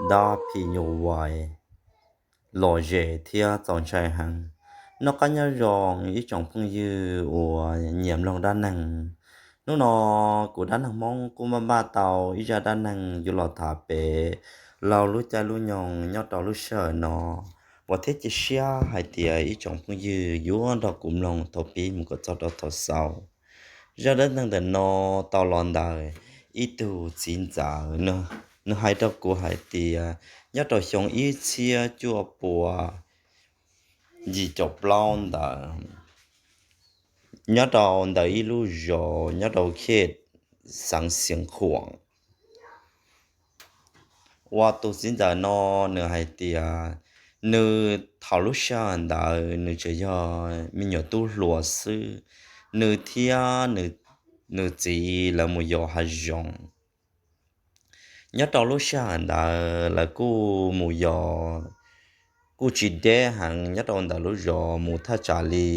Dab phim nyuj vais lom zem thiab txaus ntshai heev. Noj qab nyob zoo ib tsoom phooj ywg uas nyiam mloog dab neeg. Hnub no kuv dab neeg Hmoob kuj npaj npaj tau ib zaj dab neeg yuav los tham pem laug lub caij lub nyoog nyob rau lub sij hawm no. Vam thiab cia siab hais tias ib tsoom phooj ywg yuav nrog kuv mloog thaum pib mus kom txog rau thaum xaus. Zaj dab neeg ntawm no tau los ntawm ib tug txiv ntxawm, nws hais rau kuv hais tias nyob rau xyoo ib txhiab cuaj pua yim caum plaub ntawd, nyob rau ntawm ib lub zos nyob rau khej xeev Xiav Khuam, uas tus txiv ntxawm no nws hais tias nws thaum lub sij hawm ntawd nws tseem yog me nyuam tub hluas xwb, nws thiab nws txiv lawv mus yos hav zoov. Nyob rau lub sij hawm ntawd lawv kuj mus yos kuj tsis deb heev, nyob rau ntawm lub zos mus thaj tsam li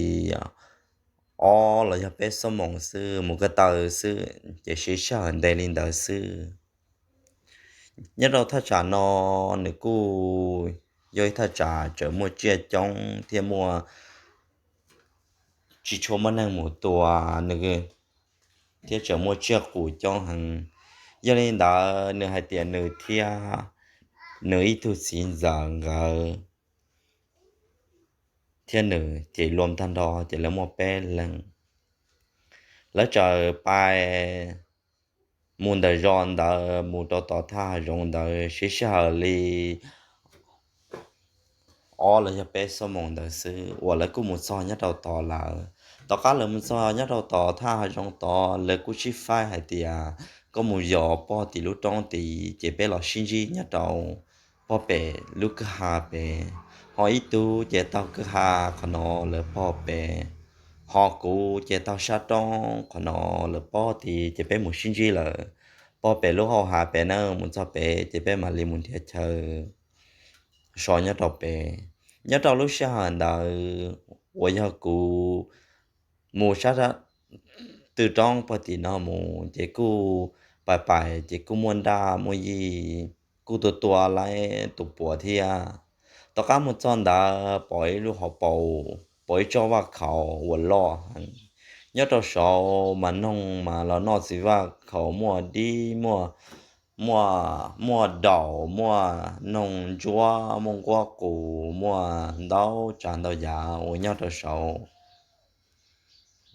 ob los yog peb xuab moos xwb, mus ko taw xwb ces siv sij hawm ntev li ntawd xwb. Nyob rau thaj tsam no nws kuj yog ib thaj tsam tseem muaj tsiaj coob thiab muaj tsis tshua muaj neeg mus tua, nws thiab tseem muaj tsiaj qus coob heev. Yog li ntawd nws hais tias nws thiab nws ib tug txiv ntxawm nkawd thiab nws ces luam tag nrho ces lawv muaj peb leeg. Lawv txawm pais mus ntawm zos ntawd mus rau tom thaj hav zoov ntawd siv sij hawm li ob los yog peb xuab moos ntawd xwb uas lawv kuj mus txog nyob rau tod lawm. Tom qab lawv mus txog nyob rau tom thaj hav zoov tod lawv kuj sib faib hais tias koj mus yos pog tim lub roob tid ces peb los sib ntsib nyob rau pog pem lub kwj ha pem, ho ib tug ces taug kwj ha qhov no lawv pog pem, ho kuv ces taug sab roob qhov no lawv pog tid ces peb mus sib ntsib lawm pog pem lub hau ha pem na, mus txog pem ces peb mam li mus nrhiav chaw so nyob rau pem. Nyob rau lub sij hawm ntawd uas yog kuv mus sab tw roob pog tim no mus ces kuj pais pais ces kuj muaj nraj muaj yij, kuj tua tua lawm tus puav thiab. Tom qab mus txog ntawd pom ib lub hauv paus, pom ib tsob vaj khaus uas loj heev. Nyob rau saud mas noog mas los noj txiv vaj khaus muaj dib, muaj, muaj daum, muaj noog ntsuab, muaj nquab qus, muaj ntau tsav ntau yam uas nyob rau saud.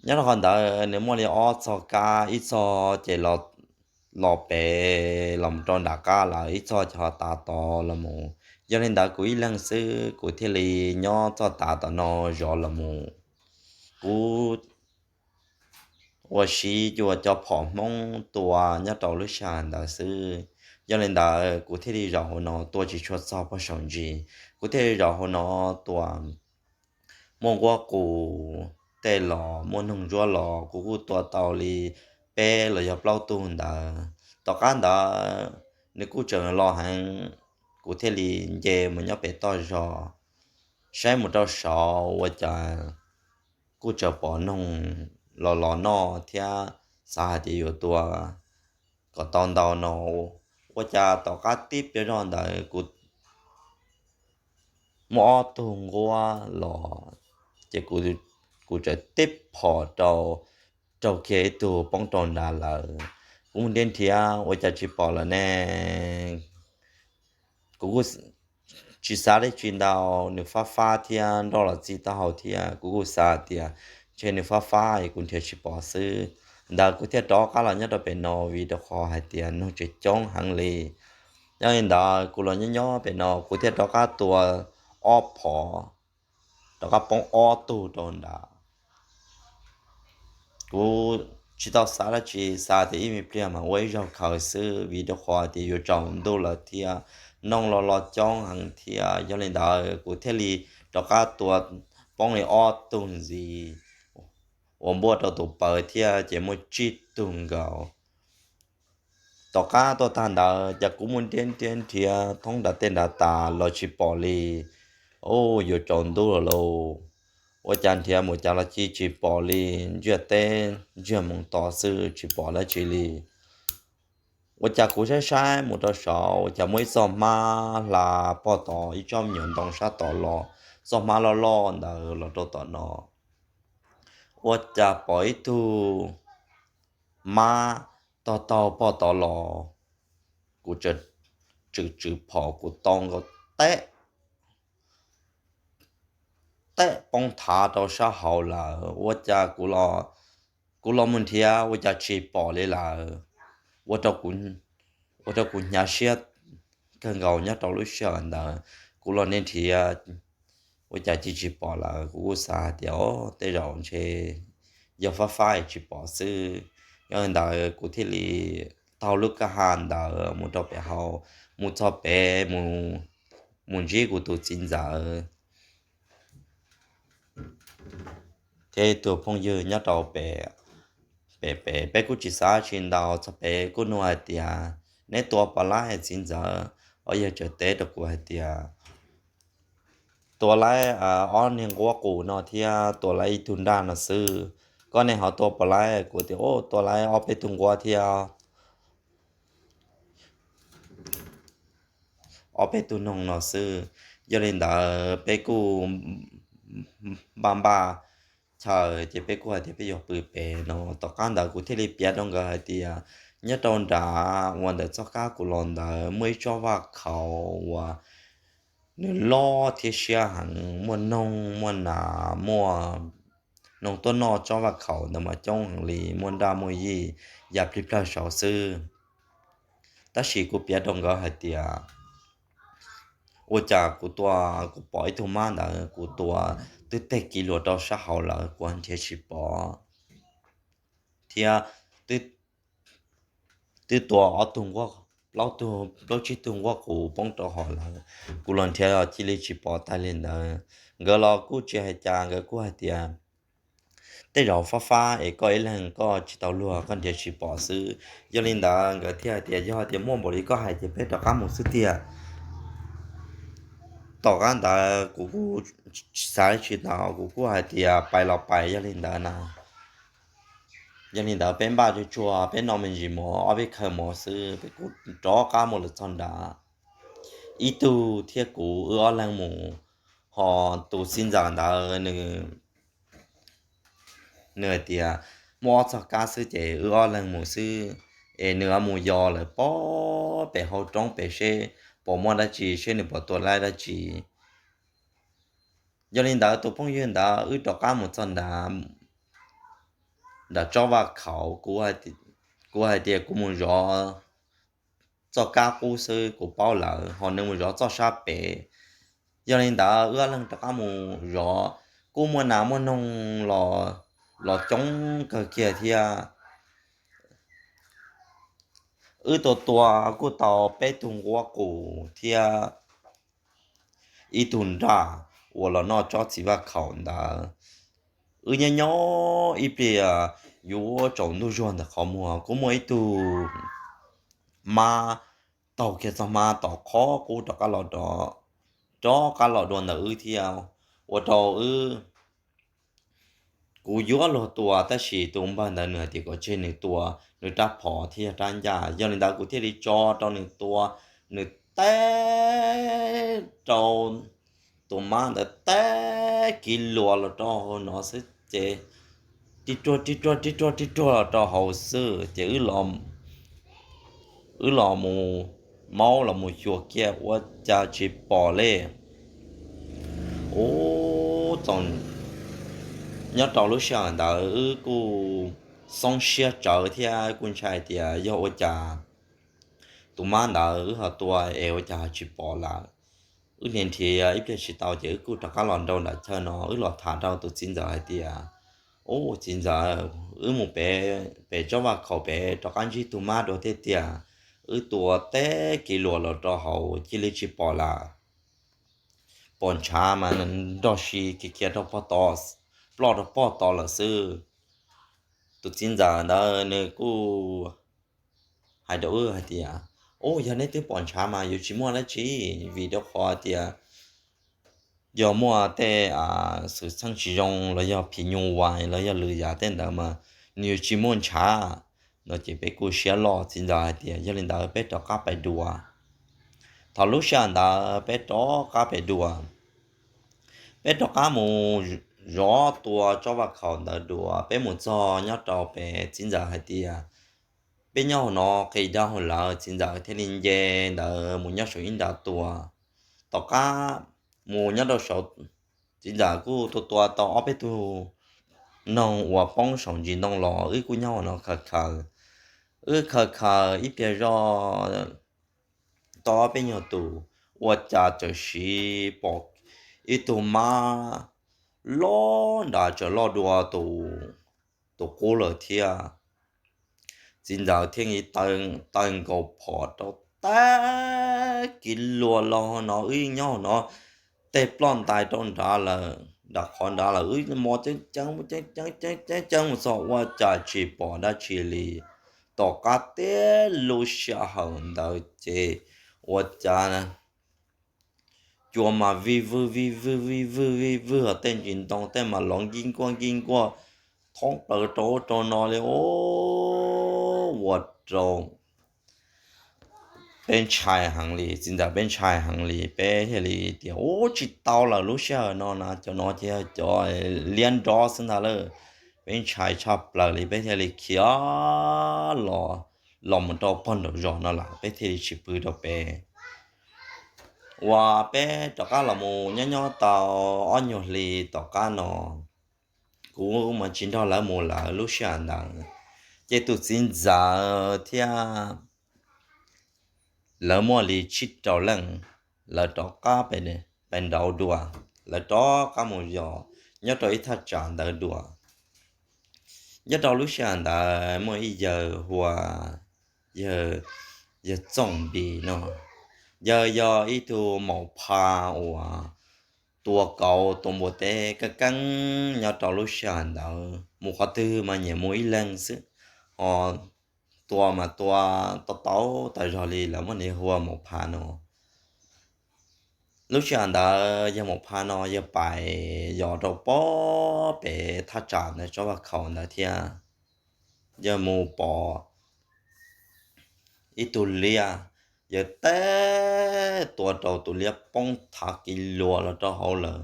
Nyob rau qhov ntawd nws muaj li ob txoj kab, ib txoj ces los pem los rau nram qab lawm, ib txoj ces ho tav tod los mus. Yog li ntawd kuv ib leeg xwb kuv thiaj li nyob txoj tav tom no zov los mus. Kuv ua si cua cov phom Hmoob tua nyob rau lub sij hawm ntawd xwb. Yog li ntawd kuv thiaj li zaum hauv no tua tsis tshua txog pog saum ntsis, kuv thiaj li zaum hauv no tua muaj nquab qus tej los muaj noog ntsuab los kuv kuj tua tau li peb los yog plaub tug ntawd. Tom qab ntawd nws kuj tseem los heev, kuv thiaj li nce mus nyob pem toj zog saib mus rau saud ua cas kuj tseem pom noog los los noj thiab xav hais tias yuav tua kom tau ntau no. Ua cas tom qab tib pliag zog ntawd kuv muaj ob tug nquab los, ces kuv txawm tib phom rau, raug kiag ib tug poob rau nrad lawm. Kuv mus nrhiav nrhiav ua cas tsis pom lawm ne. Kuv kuj tsis xav dab tsi ntau, nws fab fab thiab nroj los txij taub hau thiab, kuv kuj xav tias ntshe nws fab fab es kuv nrhiav tsis pom xwb. Ntawd kuv thiaj rov qab los nyob rau pem no vim rau qhov hais tias noog tseem coob heev li. Yog li ntawd kuv los nyob nyob pem no kuv thiaj rov qab tua ob phom, rov qab poob ob tug rau nrad. Kuv tsis tau xav dab tsi, xav tias ib me pliag mas ua ib zaug khaws xwb vim rau qhov tias yuav tsaus ntuj lawm thiab noog los los coob heev thiab. Yog li ntawd kuv thiaj li rov qab tua poob li ob tug ntxiv uas npuaj rau tus pawg thiab ces muaj tsib tug nkaus. Tom qab tuaj tag ntawd ces kuv muaj nrhiav nrhiav nrhiav thoob nram tej nram tas los tsis pom li. Ub, yuav tsaus ntuj lawm lauj. Ua cas nrhiav mus cas los cia tsis pom li, ntsiag teb ntsiag moo to xwb tsis pom dab tsi li. ua cas kuv saib saib mus rau saud ua cas muaj ib txoj hmab hla pog tod ib tsob me nyuam ntoo sab tod los, txoj hmab loj loj ntawd los rau tom no. Ua cas pom ib tug mab taug taug pog tod los, kuv tswm tswm phom kuv tau nkaus teb teb poob thav rau sab hauv lawm. Ua cas kuv los mus nrhiav ua cas tsis pom li lawm. Ua rau kuv hnyav siab kawg nkaus nyob rau lub sij hawm ntawd. Kuv los nrhiav ua cas tsis tsis pom lawm, kuv kuj xav hais tias o, tej zaum ntshe yog fab fab es tsis pom xwb. Yog li ntawd kuv thiaj li taug lub kwj ha ntawd mus rau pem hauv, mus txog pem, mus ntsib kuv tus txiv ntxawm thiab ib tug phooj ywg nyob rau pem. Pem pem peb kuj tsis xav tsis ntau, txog pem kuj nug hais tias, neb tua puas laib txiv ntxawm? Ob yawg txawm teb rau kuv hais tias, tua laib ob niag nquab qus no thiab tua laib ib tug nraj no xwb. Koj ne ho tua puas laib? Kuv tias, o, tua laib ob peb tug nquab thiab ob peb tug noog no xwb. Yog li ntawd peb kuj npaj npaj chaw ces peb kuj hais tias peb yuav pw pem no. Tom qab ntawd kuv thiaj li piav rau nkawd hais tias nyob rau nram uas ntawm txoj kab kuv los ntawd muaj ib tsob vaj khaum uas nws loj thiab siab heev, muaj noog muaj nas, muaj noog tuaj noj tsob vaj khaum ntawd mas coob heev li, muaj nraj muaj yij ya plig plawg saud xwb. Tab sis kuv piav rau nkawd hais tias ua cas kuv tua, kuv pom ib tug mab ntawd kuv tua twb teg kiv luas rau sab hauv lawm kuv nrhiav tsis pom thiab twb tua ob tug nquab, plaub tug plaub tsib tug nquab qus poob rau hauv lawm. Kuv los nrhiav los cia li tsis pom tag li ntawd. Nkawd los kuj tsis hais cas, nkawd kuj hais tias tej zaum fab fab es koj ib leeg koj tsis tau luag koj nrhiav tsis pom xwb. Yog li ntawd nkawd thiaj hais tias yog tias muaj npaum li koj hais ces peb rov qab mus xwb tiag. Tom qab ntawd kuv kuj xav tsis tau, kuv kuj hais tias pais los pais, yog li ntawd na, yog li ntawd peb npaj tsuag tsuag peb noj me ntsis mov ob peb khaw mov xwb peb kuj rov qab mus lawm txog nrad. Ib tug thiab kuv wb ob leeg mus, ho tus txiv ntxawm ntawd nws nws hais tias muaj ob txoj kab xwb ces wb ob leeg mus xwb, es nws mus yos lawm pem hauv roob pem seb puas muaj dab tsi, seb nws puas tua laib dab tsi. Yog li ntawd tus phooj ywg ntawd wb rov qab mus txog nrad, nram tsob vaj khaum, kuv hais tias kuv mus zov txoj kab qub xwb kuv paub lawm, ho nws mus zov txoj sab pem. Yog li ntawd wb ob leeg rov qab mus zov, kuj muaj nas muaj noog los coob kawg kiag thiab. Wb tua tua kuj tau peb tug nquab qus thiab ib tug nraj uas los noj tsob txiv vaj khaum ntawd. Wb nyob nyob ib pliag yuav tsaus ntuj zuag ntawm qhov muag kuj muaj ib tug mab taug kiag txoj hmab tom qhov qub rov qab los, rov qab los dua ntawm wb thiab. Ua rau wb, kuv yuav luag tua tab sis tus npawg ntawd nws hais tias kom tseg nws tua nws rab phom thiab yog rab ncaj. Yog li ntawd kuv thiaj li tso rau nws tua, nws teb rau tus mab ntawd teb kiv luas los rau hauv no xwb ces tig ruag tig ruag tig ruag tig ruag los rau hauv xwb ces wb los mus, maub los mus xyuas kiag ua cas tsis pom li. Ub, txaus, nyob rau lub sij hawm ntawd wb kuj xoob siab tsawv thiab kuj ntshai tias yog ua cas tus mab ntawd wb ho tua es ua cas ho tsis pom lawm. Wb niaj nrhiav ib pliag tsis tau ces wb kuj rov qab los nraum nram chaw no wb los tham rau tus txiv ntxawm hais tias, ub txiv ntxawm, wb mus pem, pem tsob vaj khaum pem rov qab ntsib tug mab dua thiab tiag, wb tua teb kiv luas los rau hauv cia li tsis pom lawm. Pom ntshav mas nrog si kiag kiag rau pog tod, ploj rau pog tod lawm xwb. Tus txiv ntxawm ntawd nws kuj hais rau wb hais tias, ub, yog neb twb pom ntshav mas yuav tsis muaj dab tsi, vim rau qhov tias yog muaj tej xwm txheej tsis zoo los yog phim nyuj vais los yog lwm yam tej ntawd mas nws yuav tsis muaj ntshav. No ces peb kuj siab loj, txiv ntxawm hais tias, Yog li ntawd peb rov qab pais dua. Thaum lub sij hawm ntawd peb rov qab pais dua, peb rov qab mus zov tua tsob vaj khaum ntawd dua. Peb mus txog nyob rau pem, txiv ntxawm hais tias, Peb nyob hauv no qis dab hauv lawm. Txiv ntxawm thiaj li nce ntawd mus nyob saum ib nrab tua. Tom qab mus nyob rau saum, txiv ntxawm kuj tua tua tau ob peb tug noog uas poob saum ntsis ntoo los, wb kuj nyob hauv no khaws khaws. Wb khaws khaws ib pliag zog tau ob peb nyuag tus, ua cas txawm sim pom ib tug mab loj nrad txawm loj dua tus qub lawm thiab. Txiv ntxawm thiaj li taw nkaus phom rau tag kis luas los no, wb nyob no tej ploj ntais rau nrad lawm, nram qhov nrad lawm, wb mos ceev ceev ceev ceev mus txog ua cas tsis pom dab tsi li. Tom qab tib lub sij hawm ntawd ces ua cas cua mas vij vwg vij vwg vij vwg vij vwg, tej ntsis ntoo tej mas los nkig nkuaj nkig nkuaj thoob plaws rau ub rau no li. Ua rau peb ntshai heev li, txiv ntxawm peb ntshai heev li, peb thiaj li tias, Ub, tsis tau lawm, lub sij hawm no na cov no ces yog cov liab nrob xwb ntag lauj. Peb ntshai tshaj plaws li, peb thiaj li khiav los, los mus rau pog nraum zos no lawm, peb thiaj li tsis pw rau peb. Uas peb rov qab los mus nyob nyob tau ob nyuag hli tom qab no, kuv mas tsis nrog lawv mus lawm. Lub sij hawm ntawd ces tus txiv ntxawm thiab lawv muaj li tsib rau leej, lawv rov qab pem nraud dua, lawv rov qab mus yos nyob rau ib thaj tsam ntawd dua. Nyob rau lub sij hawm ntawd muaj ib yawg hu ua yawg Txooj Npis no, yawg yog ib tug maum pha uas tua kauv tua npua teb keej keej nyob rau lub sij hawm ntawd, mus qhov twg mas nyiam mus ib leeg xwb, ho tua mas tua tau tau tas zog li. Lawv muab nws hu ua maum pha no. Lub sij hawm ntawd yawg maum pha no yawg pais yos rau pob pem thaj tsam ntawd tsob vaj khaum ntawd thiab, yawg mus pom ib tug liab, yawg teb tua rau tus liab poob thav kis luas los rau hauv lawm.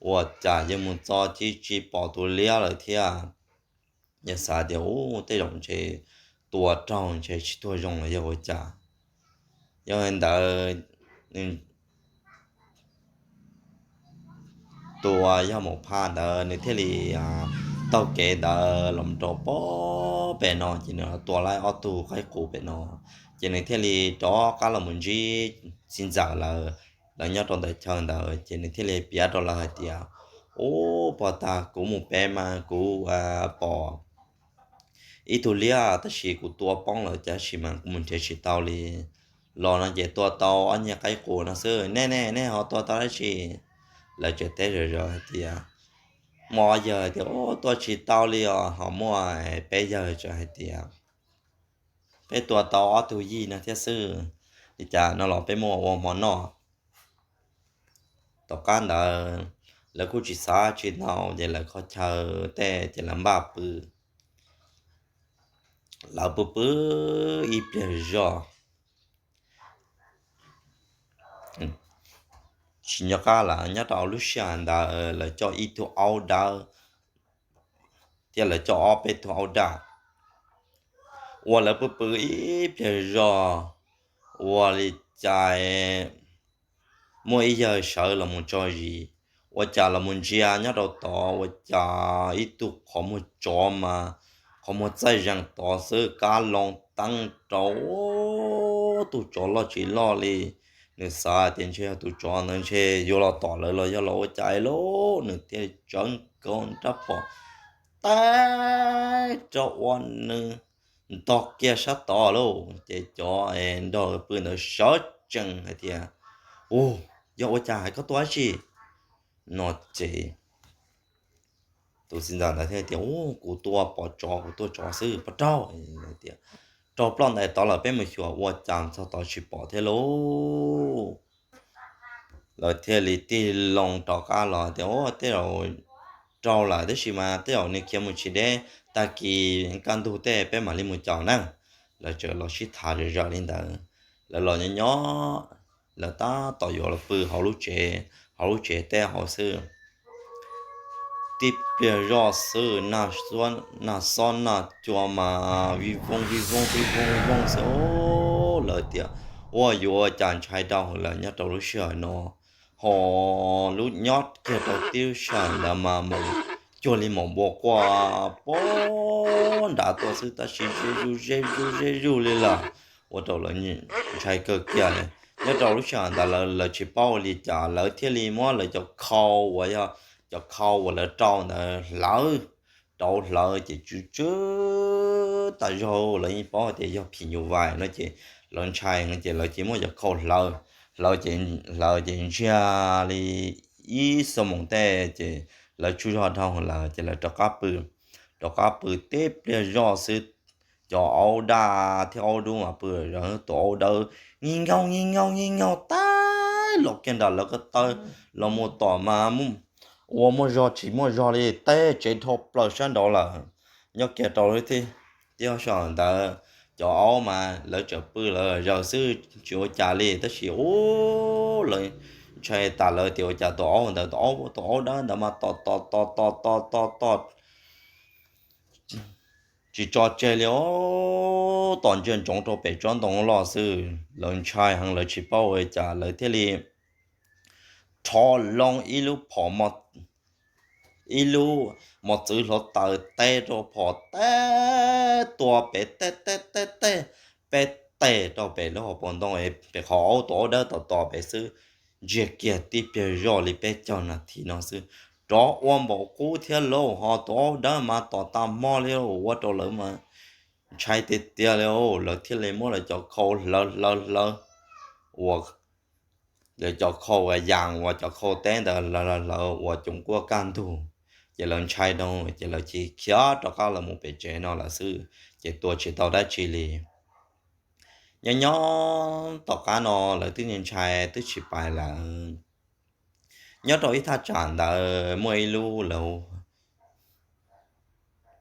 Ua cas yawg mus txog tsis tsis pom tus liab lawm thiab. Yawg xav tias, Ub, tej zaum ntshe tua raug ntshe tsis tuag zoo los yog ua cas. Yog li ntawd nws tus yawg maum pha ntawd nws thiaj li taug kev ntawd los rau pob pem no, ces nws tua lawm ob tug qaib qus pem no. Ces nws thiaj li rov qab los mus ntsib txiv ntxawm lawv, lawv nyob rau ntawm chaw ntawd, ces nws thiaj li piav rau lawv hais tias, Ub, puag ta kuv mus pem mas kuv pom ib tug liab tab sis kuv tua poob lawm, tab sis mas kuv mus nrhiav tsis tau li. Los no ces tua tau ob nyuag qaib qus no xwb, nej ne, nej ho tua tau dab tsi? Lawv tseem teb zom zaws hais tias, muaj ob yawg tias, Ub, tua tsis tau li os. Ho muaj peb yawg tseem hais tias, Peb tua tau ob tug yij no thiab xwb, li cas no los peb muab ua hmo noj. Tom qab ntawd lawv kuj tsis xav tsis ntau, ces lawv kho chaw tej ces lawv npaj pw. Lawv pw pw ib pliag zog tsis nco qab lawm, nyob rau lub sij hawm ntawd lawv coj ib tug aub dawb thiab lawv coj ob peb tug aub daj. Uas lawv pw pw ib pliag zog, ua li cas muaj ib yawg sawv los mus tso zis, ua cas los mus ntsia nyob rau tod ua cas ib tug qhov muag tsov mas, qhov muag txaij zees tod xwb, kab loo teeb rau, tug tsov loj tsis loj li. Nws xav tias ntshe yog tus tsov ntawd ntshe yuav los tom lawv los yog los ua cas lauj, nws thiaj tsawv nkaus nrab phom teb rau ua nws ntog kiag sab tod lauj. Ces cov nrog pw ntawd sawv tsees hais tias, Ub, yog ua cas hais koj tua dab tsi? No ces tus txiv ntxawm ntawd thiaj tias, Ub, kuv tua pom tsov, kuv tua tsov xwb, pov raug. Tias, Raug ploj ntais tod lawm, peb mus xyuas ua cas txog tod tsis pom thiab lauj. Lawv thiaj li tig loo rov qab los tias, Ub, tej zaum raug lawm, tab sis mas tej zaum nws khiav mus tsis deb, tag kis kaj ntug tej peb mam li mus caum na. Lawv txawm los sib tham zom zaws li ntawd, lawv los nyob nyob, lawv tab tom yuav los pw hauv lub tsev, hauv lub tsev teb hauv xwb. Tib pliag zoj xwb, nag xob nag cua mas vij vooj vij vooj vij vooj vij vooj xwb. Lawv tias, ua yuav ua cas ntshai rau lawm nyob rau lub sij hawm no, ho lub nyob kiag rau tib lub sij hawm ntawd mas mus cuag li mus npua quaj pog nrad tuaj xwb, tab sis ze zuj ze zuj ze zuj li lawm, ua rau lawv ntshai kawg kiag li. Nyob rau lub sij hawm ntawd lawv tsis paub ua li cas, lawv thiaj li muab lawv cov khau uas yog cov khau uas lawv rau ntawd hlawv, rau hlawv ces tsw tsw tas zog, lawv yeej paub tias yog phim nyuj vais no ces lawv ntshai ces lawv cia li muab cov khau hlawv, hlawv ces, hlawv ces ntsiag li ib xuab moos tej ces lawv tsaug zog dhau lawm ces lawv rov qab pw. Rov qab pw tib pliag zoj xwb, cov aub daj thiab aub dub mas pw, tus aub dawb nyiag nkaug nyiag nkaug nyiag nkaug tab los kiag nram lawv ko taw los mus tom mas ua muaj zog tsis muaj zog li, teb tsev dhau plaws sab nraud lawm. Nyob kiag rau lub tib lub sij hawm ntawd cov aub mas lawv tseem pw lawv zaws xwb tsis ua cas li, tab sis ub lawv ntshai tas lawv tias ua cas tus aub ntawd, tus aub, tus aub dawb ntawd mas tom tom tom tom tom tom tom tsis tso tseg li os, tom ntsia ntsoov rau pem tsob ntoo loj xwb. Lawv ntshai heev lawv tsis paub ua li cas lawv thiaj li rho loo ib lub phom, ib lub mos txwv hluav taws teb rau phom teb tua pem teb teb teb teb, peb teg rau pem lub hauv paus ntoo, pem qhov aub, tus aub dawb tom tom pem xwb. Ntsiag kiag tib pliag zoj li peb caug nas this no xwb, rov ua npaum qub thiab lauj, ho tus aub dawb mas tom tas hmo li, ua rau lawv mas ntshai tiag tiag li. Lawv thiaj li muab lawv cov khau hlawv hlawv hlawv, ua lawv cov khau uas yas uas cov khau teb ntawd hlawv hlawv hlawv ua coom kuaj kaj ntug, ces lawv ntshai dhau ces lawv cia li khiav rov qab los mus pem tsev no lawm xwb, ces tua tsis tau dab tsi li. Nyob nyob tom qab no lawv twb ntshai twb tsis pais lawm. Nyob rau ib thaj tsam ntawd muaj ib lub,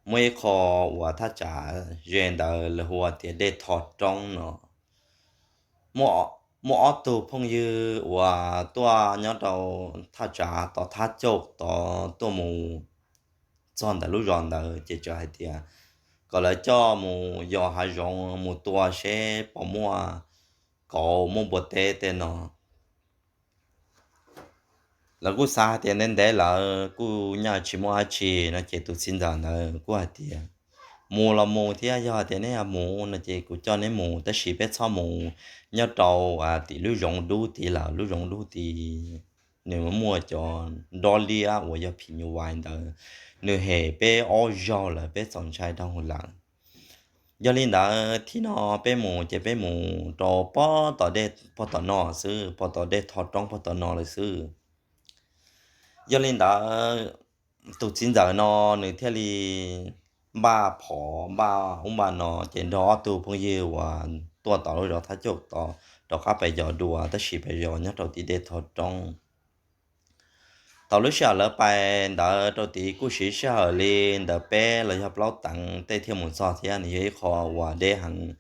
muaj ib qho uas thaj tsam ze ntawd lawv hu ua tias Dej Tho Roob no. Muaj ob tug phooj ywg uas tuaj nyob rau thaj tsam tom thab cauj tod tuaj mus txog ntawm lub zos ntawd ces txawm hais tias kom lawv coj mus yos hav zoov mus tua seb puas muaj kauv muaj npua teb tej no. Lawv kuj xav hais tias ntev ntev lawm kuj nyaj tsis muaj dab tsi no ces tus txiv ntxawm ntawd kuj hais tias, mus los mus thiab, yog hais tias neb mus no ces kuv coj neb mus, tab sis peb txhob mus nyob rau tim lub zoov dub tid lawm, lub zoov dub tid nws muaj cov nrob liab uas yog phim nyuj vais ntawd, nws hem peb ob zaug lawm, peb txaus ntshai dhau lawm. Yog li ntawd thib no peb mus ces peb mus rau pog tom dej pog tom no xwb, pog tom Dej Tho Roob pog tom no lawm xwb. Yog li ntawd tus txiv ntxawm no nws thiaj li npaj phom npaj ub npaj no ces nrog ob tug phooj ywg uas tuaj tom lub zos thab cauj tod rov qab pais yos dua, tab sis pais yos nyob rau tim Dej Tho Roob. Thaum lub sij hawm lawv pais ntawd rau tid kuj siv sij hawm li ntawd peb los yog plaub teev tej thiaj mus txog thiab, nws yog ib qho uas deb heev.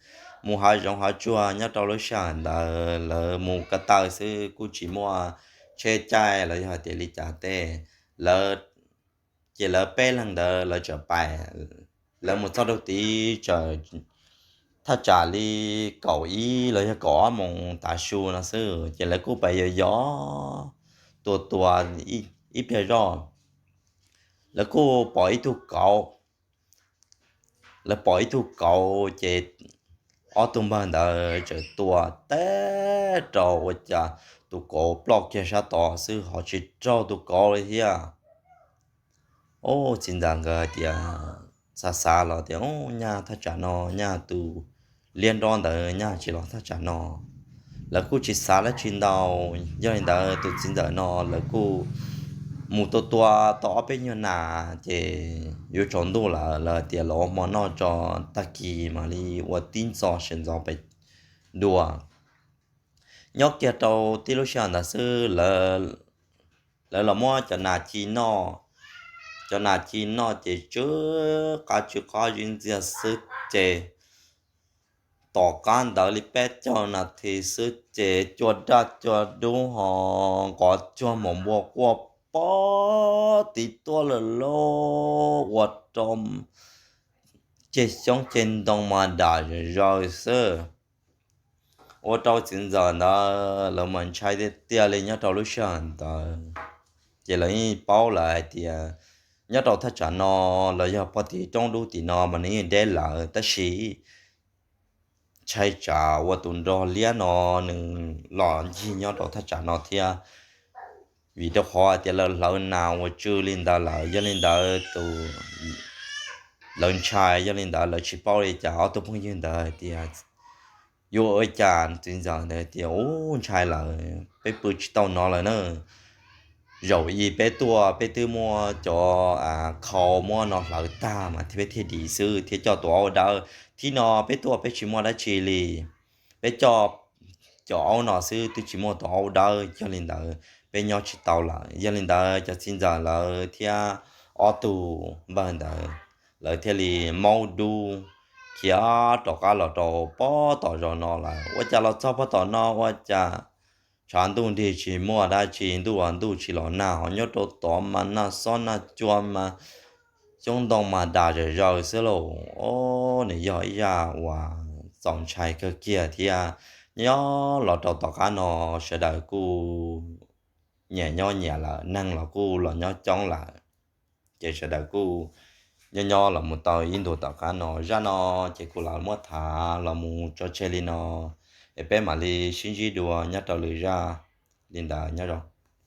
Mus hav zoov hav tsuag nyob rau lub sij hawm ntawd lawv mus ko taw xwb kuj tsis muaj tsheb caij los yog hais tias li cas tej. Lawv, ces lawv peb leeg ntawd lawv txawm pais, lawv mus txog rau tid txawm thaj tsam li kaum ib los yog kaum ob moos tav su no xwb, ces lawv kuj pais yos yos tua tua ib pliag zoj, lawv kuj pom ib tug kauv. Lawv pom ib tug kauv ces ob tug npawg ntawd txawm tua teb rau ua cas tus kauv ploj kiag sab tod xwb ho tsis raug tus kauv li thiab. Ub, txiv ntxawm nkawd tias, xav xav los tias, ub, nyaj thaj tsam no nyaj tus liab nrob ntawd nyaj tsis los thaj tsam no. Lawv kuj tsis xav dab tsi ntau, yog li ntawd tus txiv ntxawm no lawv kuj mus tua tua tau ob peb nyuag nas ces yuav tsaus ntuj lawm, lawv tias los ua hmo noj tso, tag kis mam li ua tib ntxov sawv ntxov pais dua. Nyob kiag rau tib lub sij hawm ntawd xwb, lawv los muab cov nas ci noj, cov nas ci noj ces tsw qab tsw qab zib ntxiag xwb ces tom qab ntawd li peb caug nas this xwb ces cua daj cua dub ho nqov cuag mos npua quaj pob tiv tuaj lawm lauj, ua rau ceg xyoob ceg ntoo mas dam zawg xwb. Ua rau txiv ntxawm ntawd lawv mas ntshai tiag tiag li nyob rau lub sij hawm ntawd. Ces lawv yeej paub lawm hais tias nyob rau thaj tsam no los yog pog tim roob dub tim no mas nws yeej deb lawm, tab sis ntshai tsam uas tus nrog liab no nws los ncig nyob rau thaj tsam no thiab, vim rau qhov hais tias lawv hlawv nas ua tsw li ntawd lawm. Yog li ntawd tus lawv ntshai, yog li ntawd lawv tsis paub li cas ob tug phooj ywg ntawd hais tias yuav ua cas. Txiv ntxawm ntawd tias, Ub, ntshai lawm, peb pw tsis tau no lawm na. Zaum i peb tuaj peb twb muaj cov khau muab no hlawv tag mas peb thiaj dim xwb thiab coj tus aub dawb. Thib no peb tuaj peb tsis muaj dab tsi li, peb coj cov aub no xwb twb tsis muaj tus aub dawb, yog li ntawd peb nyob tsis tau lawm. Yog li ntawd cov txiv ntxawm lawv thiab ob tug npawg ntawd lawv thiaj li maub dub khiav rov qab los rau pob tom zos no lawm. Ua cas los txog pob tom no ua cas tshav ntuj nrig tsis muaj dab tsi, ntuj los ntuj tsis los nag, ho nyob rau tod mas nag xob nag cua mas xyoob ntoo mas dam zawg zawg xwb lauj. Ob, nws yog ib zaj uas txaus ntshai kawg kiag thiab. Nyob los rau tom qab no sawv daws kuj nyias nyob nyias lawm, neeg los kuj los nyob coob lawm, ces sawv daws kuj nyob nyob los mus tau ib ntus tom qab no. Zaj no ces kuv los muab tham los mus tso tseg li no, es peb mam li sib ntsib dua nyob rau lwm zaj. Li ntawd nyob zoo.